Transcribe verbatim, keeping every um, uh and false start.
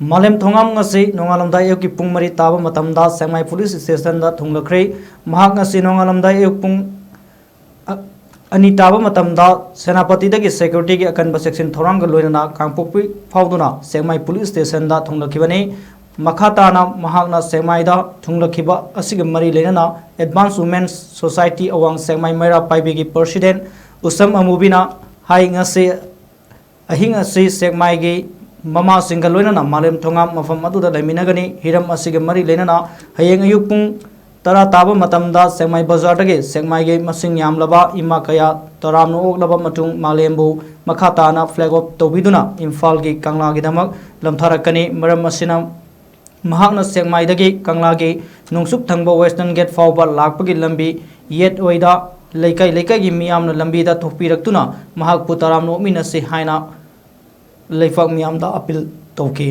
ꯃꯥꯂꯦꯝ ꯊꯣꯉꯥꯝ ꯉꯁꯤ ꯅꯣꯡꯉꯥꯜꯂꯝꯗꯥꯏ ꯑꯌꯨꯛꯀꯤ ꯄꯨꯡ ꯃꯔꯤ ꯇꯥꯕ ꯃꯇꯝꯗ ꯁꯦꯛꯃꯥꯏ ꯄꯨꯂꯤꯁ ꯁ꯭ꯇꯦꯁꯟꯗ ꯊꯨꯡꯂꯈ꯭ꯔꯦ꯫ ꯃꯍꯥꯛ ꯉꯁꯤ ꯅꯣꯡꯉꯥꯜꯂꯝꯗꯥꯏ ꯑꯌꯨꯛ ꯄꯨꯡ ꯑ-, ꯑꯅꯤ ꯇꯥꯕ ꯃꯇꯝꯗ ꯁꯦꯅꯥꯄꯇꯤꯗꯒꯤ ꯁꯦꯀ꯭ꯌꯨꯔꯤꯇꯤꯒꯤ ꯑꯀꯟꯕ ꯆꯦꯛꯁꯤꯟ ꯊꯧꯔꯥꯡꯒ ꯂꯣꯏꯅꯅ ꯀꯥꯡꯄꯣꯛꯄꯤ ꯐꯥꯎꯗꯨꯅ ꯁꯦꯛꯃꯥꯏ ꯄꯨꯂꯤꯁ ꯁ꯭ꯇꯦꯁꯟꯗ ꯊꯨꯡꯂꯈꯤꯕꯅꯤ꯫ ꯃꯈꯥ ꯇꯥꯅ ꯃꯍꯥꯛꯅ ꯁꯦꯛꯃꯥꯏꯗ ꯊꯨꯡꯂꯈꯤꯕ ꯑꯁꯤꯒ ꯃꯔꯤ ꯂꯩꯅꯅ ꯑꯦꯗꯚꯥꯟꯁ ꯋꯨꯃꯦꯟꯁ ꯁꯣꯁꯥꯏꯇꯤ ꯑꯋꯥꯡ ꯁꯦꯛꯃꯥꯏ ꯃꯩꯔꯥ ꯄꯥꯏꯕꯤꯒꯤ ꯄ꯭ꯔꯁꯤꯗꯦꯟ ꯎꯁꯝ ꯑꯃꯨꯕꯤꯅ ꯍꯥꯏ, ꯉꯁꯤ ꯑꯍꯤꯡ ꯑꯁꯤ ꯁꯦꯛꯃꯥꯏꯒꯤ ꯃꯃꯥꯁꯤꯡꯒ ꯂꯣꯏꯅꯅ ꯃꯥꯂꯦꯝ ꯊꯣꯉꯥꯝ ꯃꯐꯝ ꯑꯗꯨꯗ ꯂꯩꯃꯤꯟꯅꯒꯅꯤ꯫ ꯍꯤꯔꯝ ꯑꯁꯤꯒ ꯃꯔꯤ ꯂꯩꯅꯅ ꯍꯌꯦꯡ ꯑꯌꯨꯛ ꯄꯨꯡ ꯇꯔꯥ ꯇꯥꯕ ꯃꯇꯝꯗ ꯁꯦꯛꯃꯥꯏ ꯕꯖꯥꯔꯗꯒꯤ ꯁꯦꯛꯃꯥꯏꯒꯤ ꯃꯁꯤꯡ ꯌꯥꯝꯂꯕ ꯏꯃꯥ ꯀꯌꯥ ꯇꯔꯥꯝꯅ ꯑꯣꯛꯂꯕ ꯃꯇꯨꯡ ꯃꯥꯂꯦꯝꯕꯨ ꯃꯈꯥ ꯇꯥꯅ ꯐ꯭ꯂꯦꯒ ꯑꯣꯐ ꯇꯧꯕꯤꯗꯨꯅ ꯏꯝꯐꯥꯜꯒꯤ ꯀꯪꯂꯥꯒꯤꯗꯃꯛ ꯂꯝꯊꯥꯔꯛꯀꯅꯤ꯫ ꯃꯔꯝ ꯑꯁꯤꯅ ꯃꯍꯥꯛꯅ ꯁꯦꯛꯃꯥꯏꯗꯒꯤ ꯀꯪꯂꯥꯒꯤ ꯅꯣꯡꯆꯨꯞ ꯊꯪꯕ ꯋꯦꯁꯇꯔꯟ ꯒꯦꯠ ꯐꯥꯎꯕ ꯂꯥꯛꯄꯒꯤ ꯂꯝꯕꯤ ꯌꯦꯠ ꯑꯣꯏꯗ ꯂꯩꯀꯥꯏ ꯂꯩꯀꯥꯏꯒꯤ ꯃꯤꯌꯥꯝꯅ ꯂꯝꯕꯤꯗ ꯊꯣꯛꯄꯤꯔꯛꯇꯨꯅ ꯃꯍꯥꯛꯄꯨ ꯇꯔꯥꯝꯅ ꯑꯣꯛꯃꯤꯟꯅꯁꯤ ꯍꯥꯏꯅ ꯂꯩꯄꯥꯛ ꯃꯤꯌꯥꯝꯗ ꯑꯄꯤꯜ ꯇꯧꯈꯤ꯫